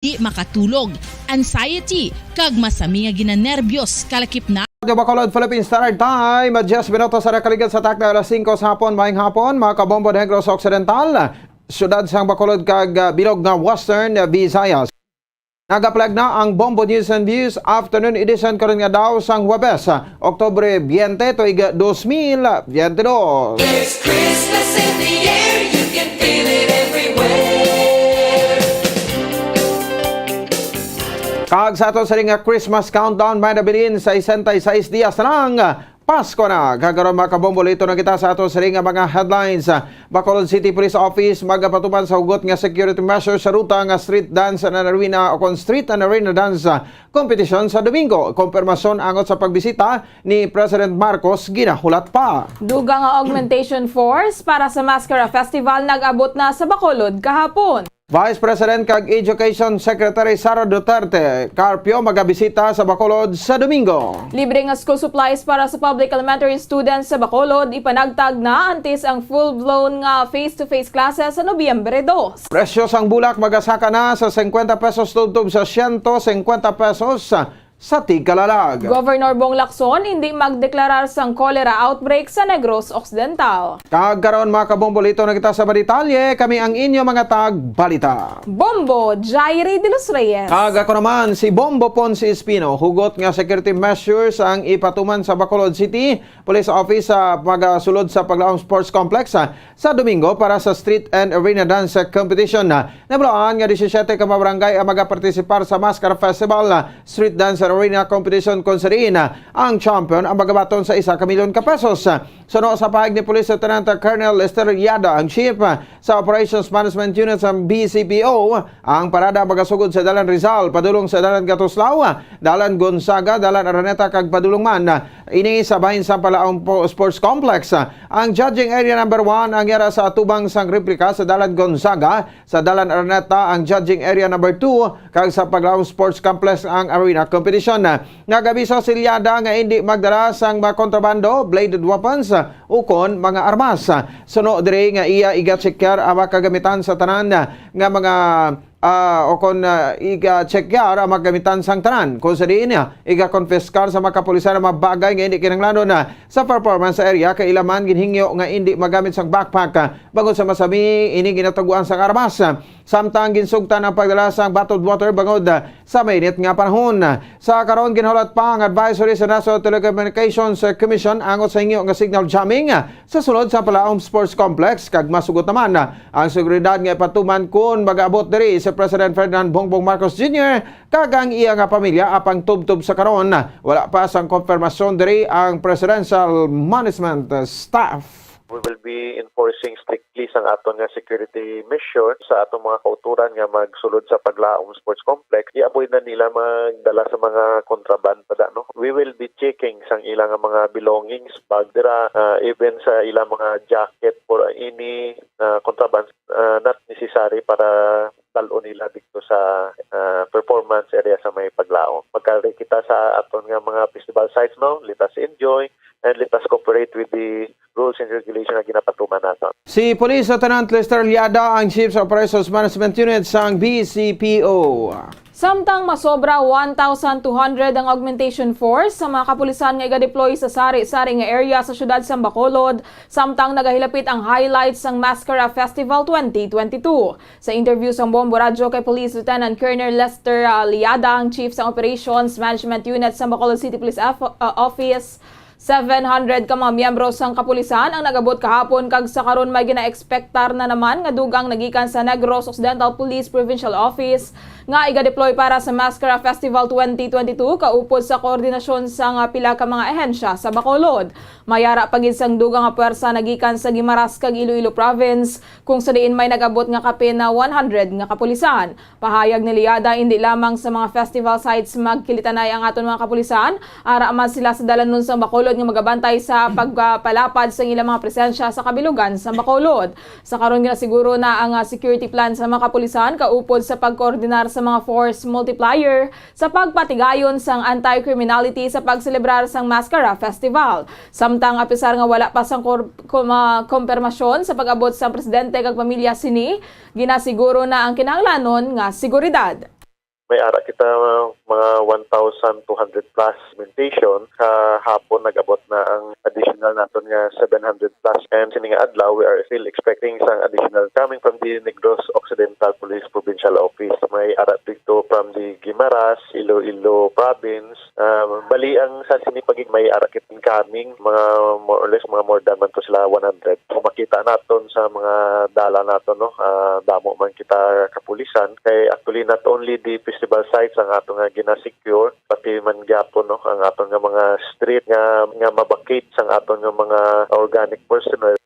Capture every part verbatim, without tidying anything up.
di makatulog, anxiety, kag masami nga ginanerbiyos, kalakip na. Radyo Bacolod, Philippine Standard Time, diyes minutos sa nakaligad sa takna alas singko sa hapon. Maayong hapon, mga kabombo, Negros Occidental, siyudad sang Bacolod kag, ah, bilog nga Western Visayas. Nagaplag na ang Bombo News and Views Afternoon Edition karon nga daw sang Huwebes, Oktubre twenty, tuig dos mil twenty-two. There's Christmas in the air, you can feel it everywhere. Kag sa ato sini nga Christmas countdown, may nabilin, sesenta y seis dias na lang, Pasko na. Kag karon, mga kabombo, lito na kita sa ato sini nga mga headlines. Bacolod City Police Office magapatuman sa hugot nga security measures sa ruta nga street dance and arena o kon street and arena dance competition sa Domingo. Kompirmasyon angot sa pagbisita ni President Marcos ginahulat pa. Dugang nga augmentation force para sa Mascara Festival nag-abot na sa Bacolod kahapon. Vice President kag Education Secretary Sara Duterte Carpio magabisita sa Bacolod sa Domingo. Libre nga school supplies para sa public elementary students sa Bacolod ipanagtag na antes ang full-blown nga face-to-face classes sa Nobyembre dos. Presyo sang bulak magasaka na sa singkwenta pesos tubtob sa siyento singkwenta pesos sa tigkalalag. Governor Bong Lacson hindi magdeklarar sang cholera outbreak sa Negros Occidental. Kag karon, mga kabombo, lito na kita sa madetalye. Kami ang inyo mga tagbalita. Bombo, Jairi de los Reyes. Kag ako naman, si Bombo Ponce Espino. Hugot nga security measures ang ipatuman sa Bacolod City Police Office sa pagasulod sa Paglaom Sports Complex, ah, sa Domingo para sa Street and Arena Dance Competition. Nabalaan nga disisiete ka mga barangay ang magapartisipar sa Mascara Festival, ah, Street Dance Arena Competition, kung sa diin, ah, ang champion ang magabaton sa isa ka milyon ka pesos. Suno sa pahayag ni Police Lieutenant Colonel Lester Yada, ang chief, ah, sa Operations Management Unit sa B C P O, ang parada magasugod sa Dalan Rizal, padulong sa Dalan Gatuslao, Dalan Gonzaga, Dalan Araneta, kag padulong man ini sa bahin sa Palaong Po-, Sports Complex. Ang judging area number one ang yara sa atubang sang replika sa Dalan Gonzaga, sa Dalan Araneta ang judging area number two, kag sa Paglaom Sports Complex ang arena competition. Nagabiso si Liada nga indi magdala sang mga kontrabando, bladed weapons, ukon mga armas. Suno diri nga iya iga-checkar ang mga kagamitan sa tanan nga mga, ah, o kon, ah, iga-checkar ang mga gamitan sang tanan. Kung sa diin, ah, iga-confiscar sa mga kapulisan ang mga bagay nga indi kinahanglanon, ah, sa performance area, kay ila man ginhingyo nga indi magamit sang backpack, ah, bangod sa masami ini ginataguan sang armas. Samtang ginsugtan ang pagdala sang bottled water bangod, ah, sa mainit nga panahon. Sa karon, ginahulat pa ang advisory sa National Telecommunications Commission angot sa hingyo nga signal jamming, ah, sa sulod sa Palaom Sports Complex, kag masugot naman, ah, ang seguridad nga ipatuman kon mag-abot diri si President Ferdinand Bongbong Marcos Junior kag ang iya nga pamilya, apang tubtob sa karon, wala pa sang konfirmasyon diri ang presidential management staff. We will be enforcing strictly sang aton nga security measure sa atong mga kautoran nga magsulod sa Paglaom Sports Complex. I-avoid na nila magdala sa mga kontraband pa da, no? We will be checking sang ila nga mga belongings, bag dira, ah, even sa ila mga jacket for any, ah, kontraband, ah, not necessary para dal-on nila dito sa, ah, performance area sa may Paglaom. Magkari kita sa aton nga mga festival sites, no? Let us enjoy and let us cooperate with the rules and regulation nga ginapatuman naton. Si Police Lieutenant Lester Liada ang Chief sa Operations Management Unit sang B C P O. Samtang masobra one thousand two hundred ang augmentation force sa mga kapulisan nga iga-deploy sa sari-sari nga area sa siyudad sang Bacolod, samtang nagahilapit ang highlights sang Mascara Festival twenty twenty-two. Sa interview sang Bombo Radyo kay Police Lieutenant Colonel Lester, ah, Liada, ang Chief sang Operations Management Unit sa Bacolod City Police Af-, ah, Office, seven hundred ka mga miyembro sang kapulisan ang nag-abot kahapon, kag sa karon may ginaekspektar na naman nga dugang nagikan sa Negros Occidental Police Provincial Office nga iga-deploy para sa Mascara Festival twenty twenty-two, kaupod sa koordinasyon sang pila ka mga ahensya sa Bacolod. May ara pa gid sang dugang nga pwersa nagikan sa Guimaras kag Iloilo Province, kung sa diin may nag-abot nga kapin na one hundred nga kapulisan. Pahayag ni Liada, indi lamang sa mga festival sites magkilitanay ang aton mga kapulisan, ara man sila sa dalanon sang Bacolod nga magabantay sa pagpalapad sang ilang mga presensya sa kabilugan sang Bacolod. Sa karon, ginasiguro na ang, ah, security plan sa mga kapulisan kaupod sa pagkoordinar sa mga force multiplier sa pagpatigayon sang anti-criminality sa pagselebrar sang Mascara Festival. Samtang apisar nga wala pa sang kor-, kom-, ah, kompermasyon sa pag-abot sang presidente kag pamilya sini, ginasiguro na ang kinahanglanon nga seguridad. may ara kita mga one thousand two hundred plus documentation. Kahapon nag-abot na ang additional naton nga seven hundred plus. And sini nga adlaw, we are still expecting sang additional coming from the Negros Occidental Police Provincial Office. May ara dito from the Guimaras, Iloilo Province. Ah, bali ang sa sini pagig may ara kit incoming, mga more or less, mga more than man to sila one hundred. Kung makita naton sa mga dala naton, no, ah, damo man kita kapulisan. Kay actually, not only the festival sites ang ato nga ginasecure, pati man gyapon, no, ang aton nga mga street nga, nga mabakit sang aton nga mga organic personnel.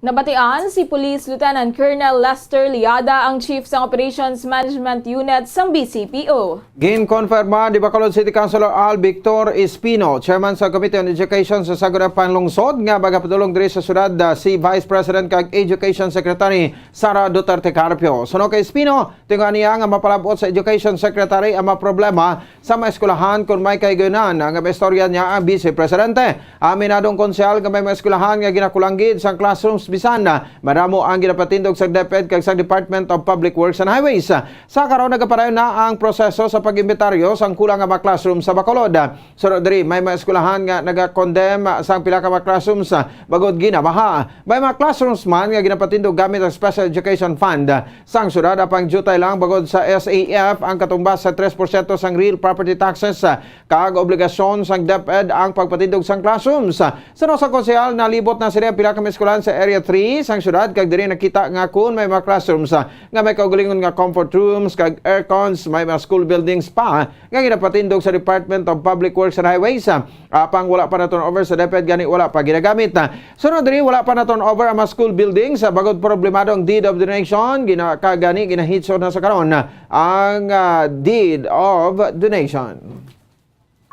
Nabatian si Police Lieutenant Colonel Lester Liada, ang Chief sang Operations Management Unit sang B C P O. Ginkonfirma ni Bacolod City Councilor Al Victor Espino, Chairman sa Committee on Education sa Sangguniang Panlungsod, nga magapadulong diri sa syudad, ah, si Vice President kag Education Secretary Sara Duterte Carpio. Suno kay Espino, tinguha niya nga mapalabot sa Education Secretary ang mga problema sa mga eskwelahan kon may kahigayunan nga maistorya niya ang Vice Presidente. Aminado ang konsehal nga may mga eskwelahan nga ginakulang gid sang classrooms bisan madamo ang ginapatindog sang DepEd kag sang Department of Public Works and Highways. Sa karon, nagapadayon na ang proseso sa pag-imbitaryo sang kulang nga mga classroom sa Bacolod. Suno diri, may mga eskwelahan nga nagakondem sang pila ka mga classrooms bangod ginabaha. May mga classrooms man nga ginapatindog gamit ang Special Education Fund sang syudad, apang diutay lang bangod sa S A F ang katumbas sa tres porsyento sang real property taxes, ah, kag obligasyon sang DepEd ang pagpatindog sang classrooms. Suno sa konsehal, nalibot na sila ang pila ka mga eskwelahan sa Area three sang syudad, kag diri nakita nga kun may mga classrooms, ah, nga may kaugalingon nga comfort rooms kag aircons, may mga school buildings pa nga ginapatindog sa Department of Public Works and Highways. Apang wala pa na-turnover sa DepEd, gani wala pa ginagamit. Sunod diri, wala pa na-turnover ang mga school buildings, ah, bangod problemado ang deed of donation, gina-, kag gani ginahitsod na sa karon ang, ah, deed of donation.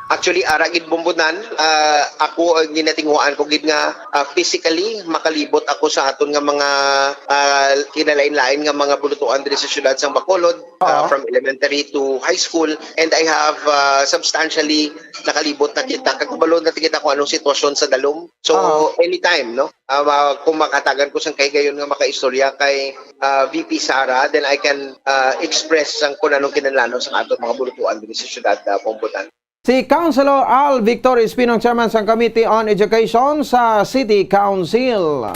Actually, ara gid, Bombonan, ah, ako ang ginatinguhaan ko gid nga, ah, physically makalibot ako sa aton nga mga, ah, kinalain-lain nga mga bulutuan diri sa siyudad sang Bacolod, ah, Oo. from elementary to high school, and I have, ah, substantially nakalibot na kita, kag kabalo na kita kung anong sitwasyon sa dalom. So, Oo. anytime, no? Ah, ma-, kung makatagan ko sang kahigayon nga makaistorya kay, ah, V P Sara, then I can, ah, express sang kung anong kinahanglanon sa aton mga bulutuan diri sa siyudad, ah, Bombonan. Si Councilor Al Victor Espino, Chairman sang Committee on Education sa City Council.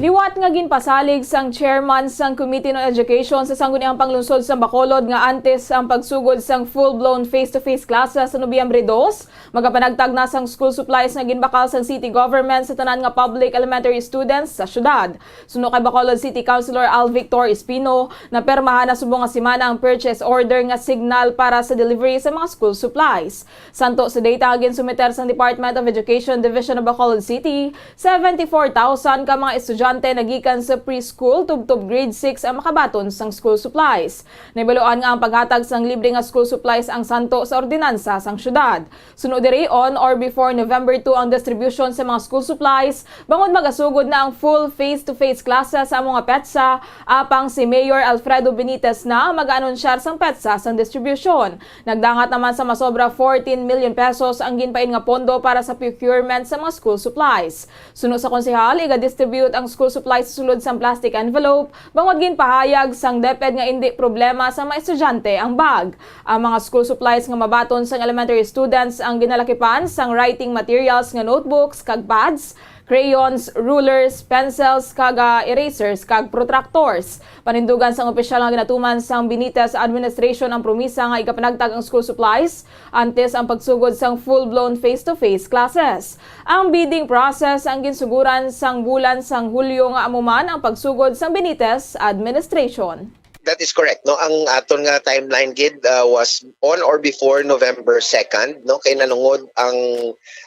Liwat nga ginpasalig sang chairman sang Committee on Education sa Sangguniang Panglungsod sa Bacolod nga antes ang pagsugod sang full-blown face-to-face classes sa Nobyembre dos, magapanagtag na sang school supplies nga ginbakal sang city government sa tanan nga public elementary students sa syudad. Suno kay Bacolod City Councilor Al Victor Espino, napermahan na subong nga semana ang purchase order nga signal para sa delivery sa mga school supplies. Santo sa data nga ginsumiter sang Department of Education Division of Bacolod City, seventy-four thousand ka mga estudyante nagikan sa preschool tubtob grade six ang makabaton sang school supplies. Nahibaluan nga ang paghatag sang libre nga school supplies ang santo sa ordinansa sang syudad. Suno diri, on or before November two ang distribution sa mga school supplies, bangod magasugod na ang full face-to-face classes sa amo nga petsa, apang si Mayor Alfredo Benitez na mag-aanunsyar sang petsa sang distribution. Nagdangat naman sa masobra fourteen million pesos ang ginpain nga pondo para sa procurement sa mga school supplies. Suno sa konsehal, iga-distribute ang school supplies sa sulod sang plastic envelope, bangod ginpahayag sang DepEd nga indi problema sa mga estudyante ang bag. Ang mga school supplies nga mabaton sang elementary students ang ginalakipan sang writing materials nga notebooks kag pads, crayons, rulers, pencils, kag, ah, erasers kag protractors. Panindugan sang opisyal nga ginatuman sang Benitez administration ang promisa nga igapanagtag ang school supplies antes ang pagsugod sang full-blown face-to-face classes. Ang bidding process ang ginsuguran sang bulan sang Hulyo, nga amo man ang pagsugod sang Benitez administration. That is correct, no? Ang aton nga timeline gid, uh, was on or before November second, no? Kay nalungod ang,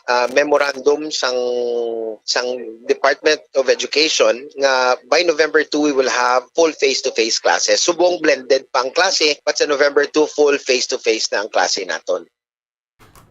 uh, memorandum sang, sang Department of Education nga by November two we will have full face-to-face classes. Subong blended pa ang klase, but sa November two full face-to-face na ang klase naton.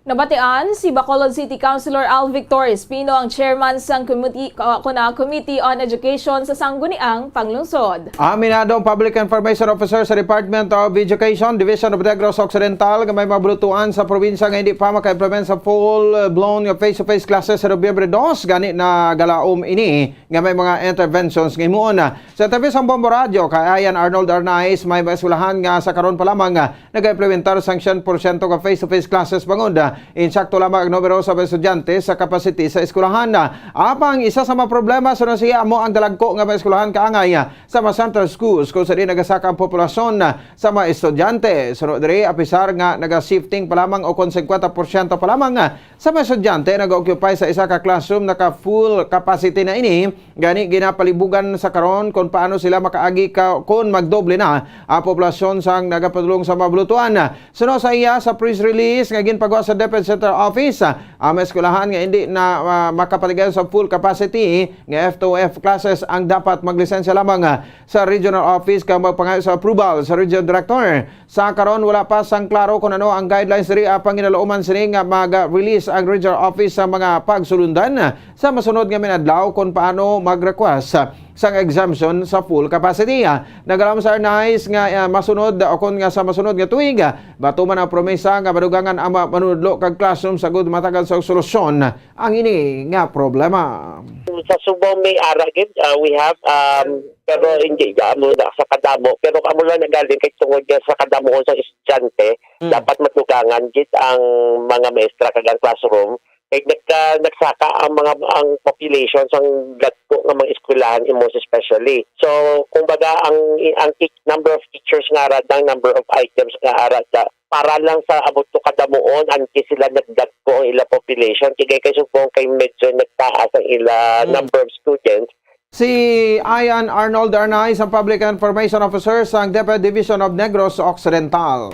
Nabatian si Bacolod City Councilor Al Victor Espino, ang chairman sang committee, ka-, kuna, Committee on Education sa Sangguniang Panglungsod. Aminado ang Public Information Officer sa Department of Education, Division of Negros Occidental, nga may mga balutuan sa probinsya nga hindi pa maka-implement sa full-blown nga face-to-face classes sa Nobyembre dos, gani nagalaom ini nga may mga interventions nga himuon. Sa interview sa Bombo Radyo kay Ayan Arnold Arnaiz, may mga eskwelahan nga sa karon pa lamang, ah, nag-implementar sang siyento por siyento ka face-to-face classes bangod, ah, insakto lamang ang numero sa mga estudyante sa capacity sa eskwelahan. Apang isa sa mga problema suno siya amo ang dalagko nga mga eskwelahan kaangay, ah, sa mga center schools kung sa diin nagasaka ang populasyon, ah, sa mga estudyante. Suno diri, apisar nga naga-shifting pa lamang o kon singkwenta por siyento pa lamang, ah, sa mga estudyante nag-occupy sa isa ka classroom, naka full capacity na ini. Gani, ginapalibugan sa karon kung paano sila makaagi ka, kung magdoble na ang populasyon sang nagapadulong sa mga balutuan. Suno sa iya, sa press release nga ginpagawa sa DepEd Central Office, ang mga eskwelahan nga hindi na, ah, makapatigayon sa full capacity nga F two F classes ang dapat maglisensya lamang, ah, sa regional office kag magpangayo sa approval sa region director. Sa karon, wala pa sang klaro kung ano ang guidelines diri, apang ginalauman sini nga mag-release ang regional office sa mga pagsulundan sa masunod nga mga adlaw kung paano mag-request sang exemption sa full capacity. Nagalaom si Arnaiz nga, ah, masunod o kon nga sa masunod nga tuig, ah, matuman ang promesa nga madugangan ang mga manunodlo kag classroom sa gud matagal sa solusyon ang ini nga problema. Sa Sugbo may ara gid, ah, we have, um, pero hindi ya amo na sa kadamo, pero amo lang nagaling kay tungod niya sa kadamuon sa estudyante, Mm. dapat madugangan gid ang mga maestra kag ang classroom. Kay nagka-, nagsaka ang mga, ang population sang dagko nga mga eskwelahan, most especially. So, kumbaga, ang, ang ti-, number of teachers nga ara, ang number of items nga ara, da-, para lang sa abot to kadamuon, anti sila nagdagko ang ila population. Kay, kay subong kay medyo nagtaas ang ila Mm. number of students. Si Ian Arnold Arnaiz, ang Public Information Officer sang DepEd Division of Negros Occidental.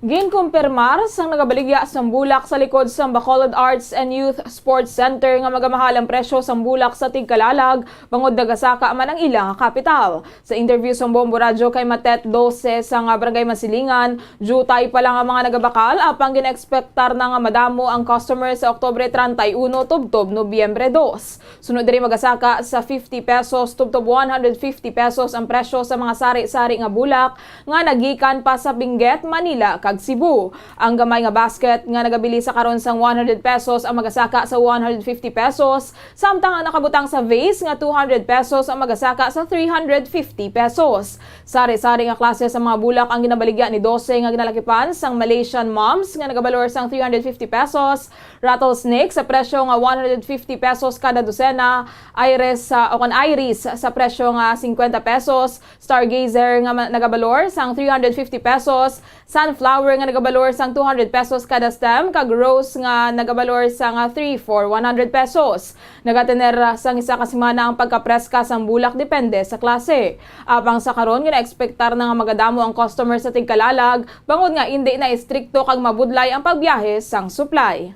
Ginkumpirmar sang nagabaligya sang bulak sa likod sang Bacolod Arts and Youth Sports Center nga magamahal ang presyo sang bulak sa tigkalalag bangod nagasaka man ang ila nga kapital. Sa interview sang Bombo Radyo kay Matet Dose sang Barangay Masilingan, jutay pa lang ang mga nagabakal, apang ginaekspektar na nga madamo ang customer sa Oktubre treinta y uno tubtob Nobyembre dos. Sunod diri, magasaka sa fifty pesos tubtob one hundred fifty pesos ang presyo sa mga sari-sari nga bulak nga nagikan pa sa Benguet, Manila, kag Cebu. Ang gamay nga basket nga nagabili sa karon sang one hundred pesos ang magasaka sa one hundred fifty pesos, samtang ang nakabutang sa vase nga two hundred pesos ang magasaka sa three hundred fifty pesos. Sari-sari nga klase sa mga bulak ang ginabaligya ni Dose nga ginalakipan sang Malaysian mums nga nagabalor sang three hundred fifty pesos, rattlesnake sa presyo nga one hundred fifty pesos kada dosena, iris, ah, o kon iris sa presyo nga singkwenta pesos, stargazer nga ma-, nagabalor sang three hundred fifty pesos, sunflower nga nagabalor sang two hundred pesos kada stem, kag rose nga nagabalor sang, ah, three for one hundred pesos. Nagatener, ah, sang isa ka semana ang pagkapreska sang bulak, depende sa klase. Apang sa karon, ginaekspektar na nga magadamo ang customer sa tigkalalag, bangod nga indi na estrikto kag mabudlay ang pagbiyahe sang supply.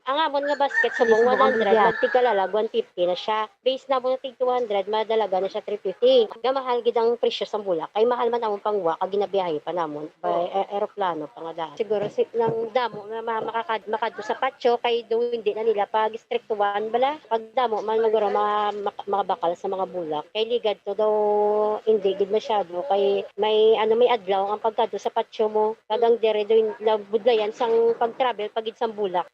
Ang amon nga basket subong one hundred, magtigkalalag one fifty na siya. Base namon nga tig two hundred, madalaga na siya three fifty. Gamahal gid ang presyo sang bulak, kay mahal man amon pangwa, kag ginabiyahe pa namon by a-, eroplano pa nga daan. Siguro si, nang damo nga ma-, makakad-, makadto sa patio, kay do hindi na nila pag-estriktuhan bala. Pag damo man, siguro ma-, mak-, makabakal sa mga bulak. Kay ligad to daw, hindi gid masyado, kay may, ano, may adlaw ang pagkadto sa patio mo. Kag ang diri do, nabudlayan sang pag-travel pa gid sang bulak.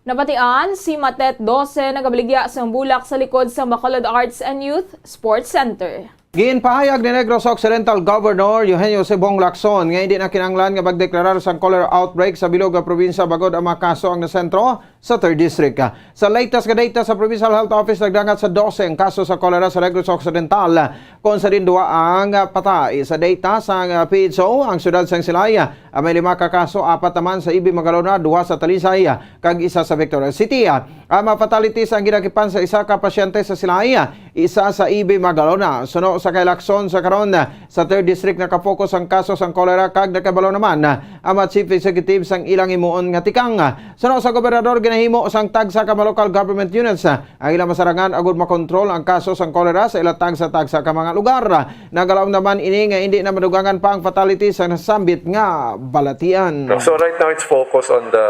Nabatian si Matet Dose nagabaligya sang bulak sa likod sa Bacolod Arts and Youth Sports Center. Ginpahayag ni Negros Occidental Governor Eugenio Cebong Lacson nga hindi na kinahanglan nga magdeklarar sang cholera outbreak sa bilog nga probinsya bangod ang mga kaso ang nasentro sa Third District. Sa latest nga data sa Provincial Health Office, nagdangat sa dose ang kaso sa cholera sa Negros Occidental, kung sa diin duha ang patay. Sa data sa P H O, ang siyudad sang Silay, ah, may lima ka kaso, apat naman sa Ibig Magalona, duha sa Talisay, ah, kag isa sa Victoria City. Ah, ang mga fatalities ang ginakipan sa isa ka pasyente sa Silay, ah, isa sa Ibig Magalona. Suno sa kay Lacson, sa karon, ah, sa Third District nakafocus ang kaso sang cholera kag nakabalo naman, ah, ang mga chief executive sang ilang himuon nga tikang. Suno sa gobernador, nahimo sang tagsa ka mga local government units, ah, ang ilang masarangan agud makontrol ang kaso sang kolera sa ilang tagsa-tagsa ka mga lugar. Nagalaom naman ini nga hindi na madugangan pa ang fatality sa nasambit nga balatian. So right now it's focused on the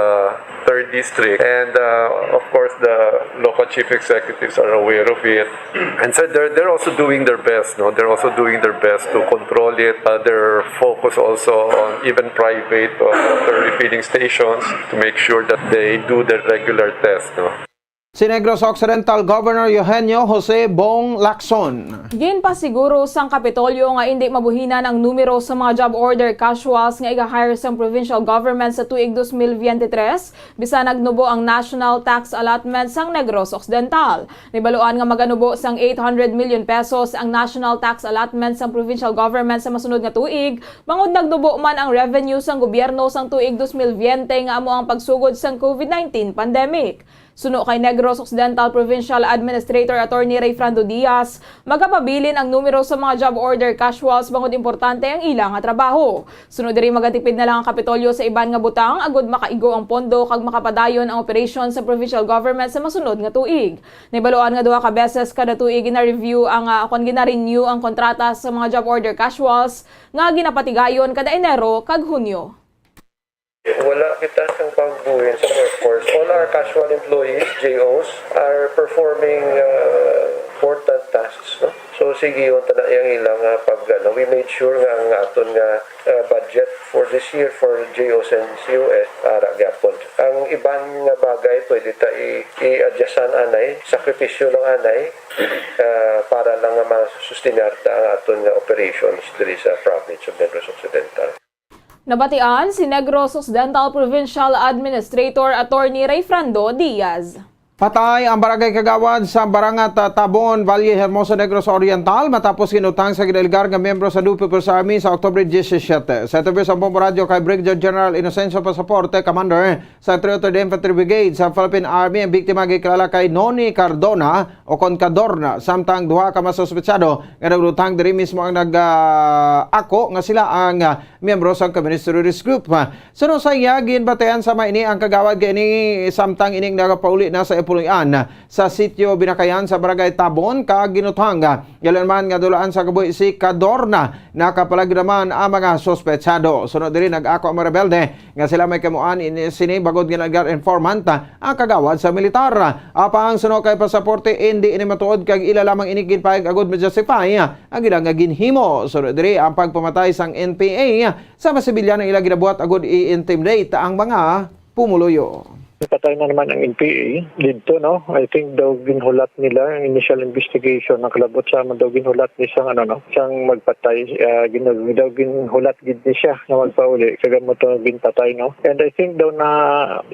third district, and, uh, of course the local chief executives are aware of it, and so they're, they're also doing their best, no? They're also doing their best to control it. Uh, they're focused also on even private, uh, water refilling stations to make sure that they do their regular test, no? Si Negros Occidental Governor Eugenio Jose Bong Lacson. Ginpasiguro sang Kapitolyo nga indi mabuhinan ang numero sa mga job order casuals nga iga-hire sang provincial government sa tuig dos mil biyente tres, bisan nagnubo ang national tax allotment sang Negros Occidental. Nahibaluan nga maganubo sang eight hundred million pesos ang national tax allotment sang provincial government sa masunod nga tuig, bangod nagnubo man ang revenue sang gobyerno sang tuig dos mil biyente nga amo ang pagsugod sang covid nineteen pandemic. Suno kay Negros Occidental Provincial Administrator Attorney Rayfrando Diaz, magapabilin ang numero sa mga job order casuals bangod importante ang ila nga trabaho. Suno diri, magatipid na lang ang Kapitolyo sa iban nga butang agud makaigo ang pondo kag makapadayon ang operasyon sa provincial government sa masunod nga tuig. Nahibaluan nga duha ka beses kada tuig gina-review ang, ah, kon gina-renew ang kontrata sa mga job order casuals nga ginapatigayon kada Enero kag Hunyo. Wala kita sang pagbuhin sa workforce. All our casual employees, J Os, are performing, uh, important tasks, no? So, sige, yung tana-, yung ilang, uh, pag, ano, we made sure nga ang aton nga, uh, budget for this year for J Os and C O S, ara gyapon. Ang iban nga bagay, pwede ta i-, i-adjustan anay, sakripisyo lang anay, uh, para lang nga masustinar ta ang aton nga operations diri sa province of Negros Occidental. Nabatian si Negros Occidental Provincial Administrator Attorney Rayfrando Diaz. Patay ang barangay kagawad sa Barangat, ah, Tabon, Valle Hermoso, Negros Oriental, matapos ginutang sa ginaligar nga miyembro sa Dupe People's Army sa Oktubre diyesisiyete. Sa interview sa Bombo Radio kay Brigadier General Inocencio Pasaporte, Commander sa three oh third Infantry Brigade sa Philippine Army, ang biktima gikilala kay Noni Cardona o kon Cadorna, samtang duha ka mga suspetsado nga nagutang diri mismo ang nag, ah, ako nga sila ang, ah, miyembro sang Communist Terrorist Group. Suno sa iya, ginbatian sa maini ang kagawad kay ini, samtang ining nagapauli na sa iya puloy-an sa sitio Binakayan sa Barangay Tabon, kag ginutang. Gilaman nga dulaan sa kabuhi si Cadorna, nakapalag naman ang mga suspetsado. Sunod diri, nag-ako ang mga rebelde nga sila may kamuan ini sini bangod nga nag-informant ang kagawad sa militar. Apang suno kay Pasaporte, indi ini matuod kag ila lamang ini ginpahayag agud ma-justify ang ila nga ginhimo. Sunod diri ang pagpamatay sang N P A sa mga sibilyan ang ila ginabuhat agud i-intimidate ang mga pumuluyo. Patay na naman ang N P A didto, no? I think daw ginhulat nila ang initial investigation, nakalabot sa man daw ginhulat ni sang, ano, no, sang magpatay, ah, gin-, daw ginhulat gid ni siya nga magpauli, kag amo to ginpatay, no? And I think daw na,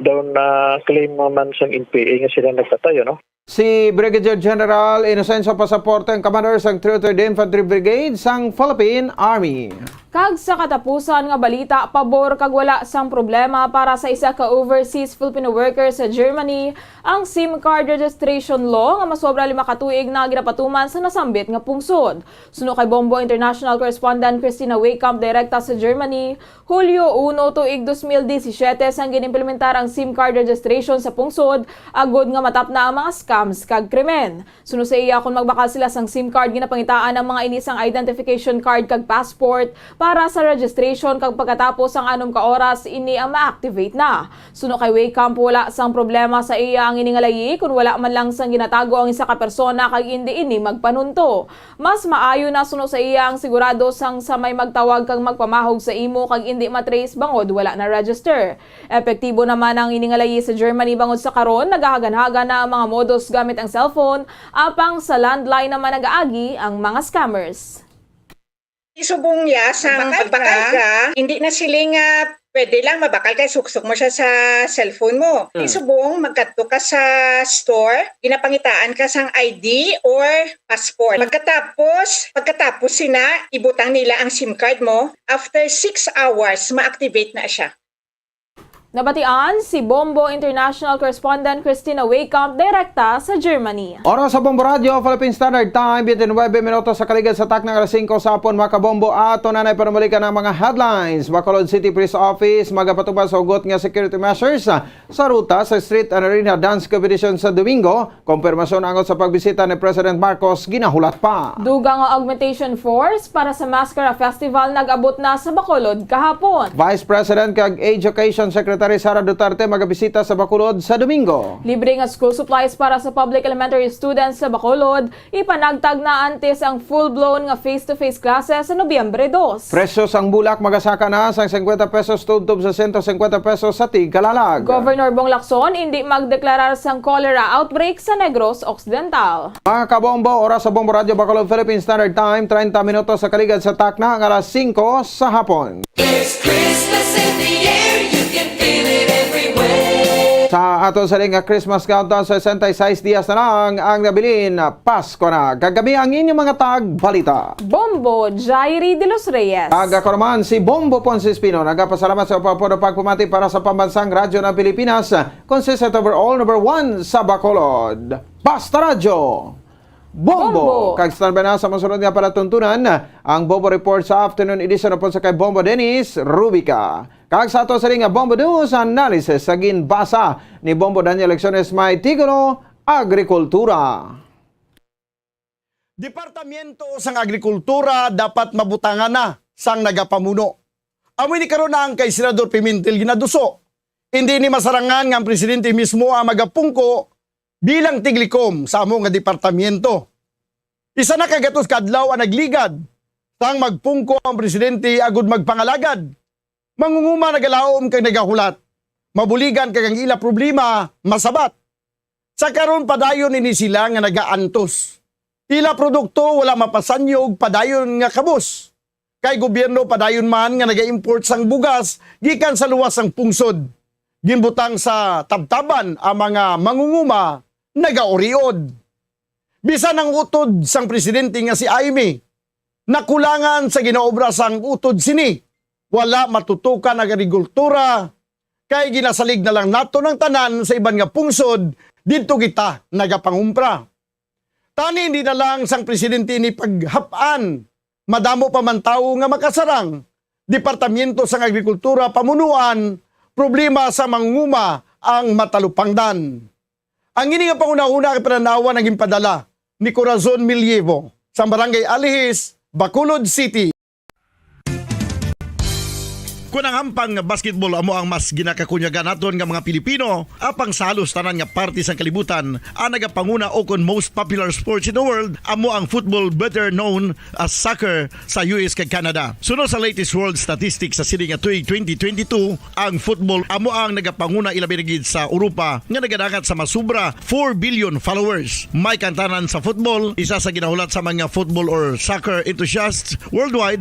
daw na claim naman sang N P A nga sila nagpatay, ano? Si Brigadier General Inocencio Pasaporte, ang commander sang three oh third Infantry Brigade sang Philippine Army. Kag sa katapusan nga balita, pabor kag wala sang problema para sa isa ka overseas Filipino worker sa Germany ang SIM card registration law nga masobra lima ka tuig na ginapatuman sa nasambit nga pungsod. Suno kay Bombo International Correspondent Christina Waycamp, direkta sa Germany, Hulyo uno, tuig dos mil disisiete, sang ginimplementar ang SIM card registration sa pungsod, agud nga matapna ang mga scams kag krimen. Suno sa iya, kon magbakal sila sang SIM card, ginapangitaan ang mga ini sang identification card kag passport para sa registration, kag pagkatapos sang anom ka oras, ini ang ma-activate na. Suno kay Waycamp, wala sang problema sa iya ang ini nga layi, kon wala man lang sang ginatago ang isa ka persona kag indi ini magpanunto. Mas maayo na, suno sa iya, ang sigurado sang sa may magtawag kag magpamahog sa imo kag indi ma-trace bangod wala na-register. Epektibo naman ang ini nga layi sa Germany bangod sa karon nagahagan-hagan na ang mga modus gamit ang cellphone, apang sa landline naman nagaagi ang mga scammers. Isubong niya sang pagbakal ka, hindi na siling nga pwede lang mabakal kay suksok mo siya sa cellphone mo. Hmm. Isubong, magkadto ka sa store, ginapangitaan ka sang I D or passport. Pagkatapos, pagkatapos sina, ibutang nila ang SIM card mo. After six hours, ma-activate na siya. Nabatian si Bombo International Correspondent Christina Waycamp direkta sa Germany. Oras sa Bombo Radyo, Philippine Standard Time, twenty-nine minutos sa kaligad sa takna nga alas singko sa hapon, mga kabombo. Ato na nay panumalikan ang mga headlines. Bacolod City Police Office magapatupad sa hugot nga security measures sa ruta sa Street and Arena Dance Competition sa Domingo. Kompirmasyon angot sa pagbisita ni President Marcos, ginahulat pa. Dugang nga augmentation force para sa Mascara Festival nag-abot na sa Bacolod kahapon. Vice President kag Education Secretary Sara Duterte magabisita sa Bacolod sa Domingo. Libre nga school supplies para sa public elementary students sa Bacolod, ipanagtag na antes ang full-blown nga face-to-face classes sa Nobyembre dos. Presyo sang bulak magasaka na sang singkwenta pesos tubtob sa sento singkwenta pesos sa tig kalalag. Governor Bong Lacson indi magdeklarar sang cholera outbreak sa Negros Occidental. Mga kabombo, oras sa Bombo Radyo Bacolod, Philippine Standard Time, treinta minutos sa kaligad sa takna nga alas singko sa hapon. There's Christmas in the air, you can feel it everywhere. Sa ato sa nga Christmas countdown, sesenta y seis dias na lang ang nabilin. Pasko na. Kag kami ang inyong mga tagbalita. Bombo, Jairi de los Reyes. Kag ako naman si Bombo Ponce Espino. Nagapasalamat sa pagpuno pagpamati para sa Pambansang Radyo ng Pilipinas, consistent overall number one sa Bacolod. Basta Radyo! Bombo! Bombo! Kag standby na sa masunod nga palatuntunan, ang Bombo Report sa afternoon edition upon sa kay Bombo Dennis Rubica. Kag sa ato sa nga Bombo News analysis sa ginbasa ni Bombo Daniel Lecciones, may titulo, Agrikultura. Departamento sang Agrikultura dapat mabutangan na sang nagapamuno. Amo ini karon ang kay Senador Pimentel ginaduso. Hindi ni masarangan nga ang presidente mismo ang magapungko bilang tiglikom sa amo nga departamento. Isa na ka gatos ka adlaw ang nagligad sang magpungko ang presidente agud magpangalagad. Mangunguma nagalaom kag nagahulat. Mabuligan kag ang ila problema masabat. Sa karon, padayon ini sila nga nagaantos. Ila produkto wala mapasanyog padayon nga kabus. Kay gobyerno padayon man nga naga-import sang bugas gikan sa luwas sang pungsod. Ginbutang sa tabtaban ang mga mangunguma nagauriod. Bisan ang utod sang presidente nga si Imee, nakulangan sa ginaobra sang utod sini. Wala matutukan ang agrikultura, kay ginasalig na lang naton ang tanan sa iban nga pungsod didto kita nagapangumpra. Tani, hindi na lang sang presidente ini paghap-an. Madamo pa man tawo nga makasarang. Departamento sang Agrikultura, pamunuan, problema sa mangunguma ang matalupangdan. Ang ini nga panghunahuna kay pananawan ang ginpadala ni Corazon Milievo sa Barangay Alihis, Bacolod City. Kon ang hampang nga basketball amo ang mas ginakakunyagan naton nga mga Pilipino, apang sa halos tanan nga parte sang kalibutan, ang nagapanguna o kon most popular sports in the world amo ang football, better known as soccer, sa U S kag Canada. Suno sa latest world statistics sa sini nga tuig twenty twenty-two, ang football amo ang nagapanguna, ilabi na gid sa Europa nga nagadangat sa masubra four billion followers. May kantanan sa football, isa sa ginahulat sa mga football or soccer enthusiasts worldwide